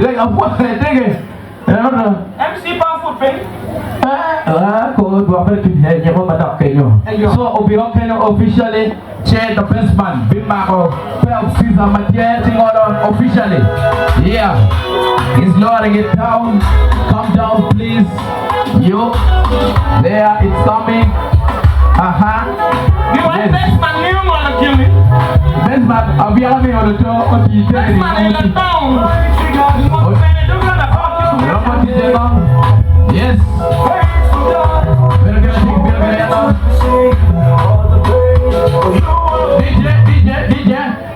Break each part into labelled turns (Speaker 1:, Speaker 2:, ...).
Speaker 1: Apwoyo tege.
Speaker 2: MC pa pud piny.
Speaker 1: Ko dwok bene tic nyeko manok kenyo. So obino kenyo officially ce the best man bimako pair of scissor ma tye ci ngolo officially. Yeah. He's lowering it down. Come down please. Yo. There it's coming. Aha.
Speaker 2: Giwaco
Speaker 1: Yes.
Speaker 2: best man ngeyo ngolo gini.
Speaker 1: Best man abyeka ni olo to oti
Speaker 2: Best
Speaker 1: teni.
Speaker 2: man in a town. Ngolo bene doggola ot ki kumeno.
Speaker 1: Romo tije no. Yes. Bino gina tik bino gina yato. DJ DJ DJ.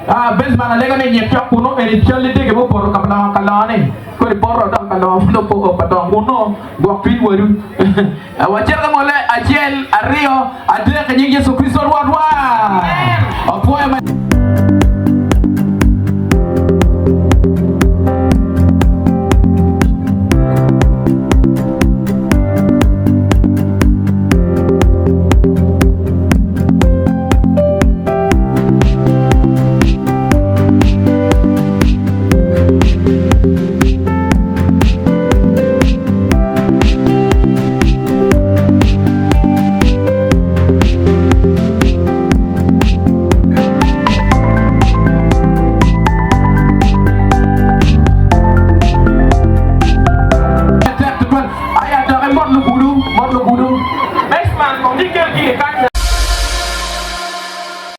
Speaker 1: Ah best man alega ni nyik cok kuno eni cal itege mo poto ka longo ka longo ni. Kodi poto dok ka longo pud opo pa dong kuno gwok cwiny wadu. Wacito ka ngole acel, aryo, adek i nying Yecu Kricito Rwotwa.
Speaker 2: Amen.
Speaker 1: Opwoyo ma.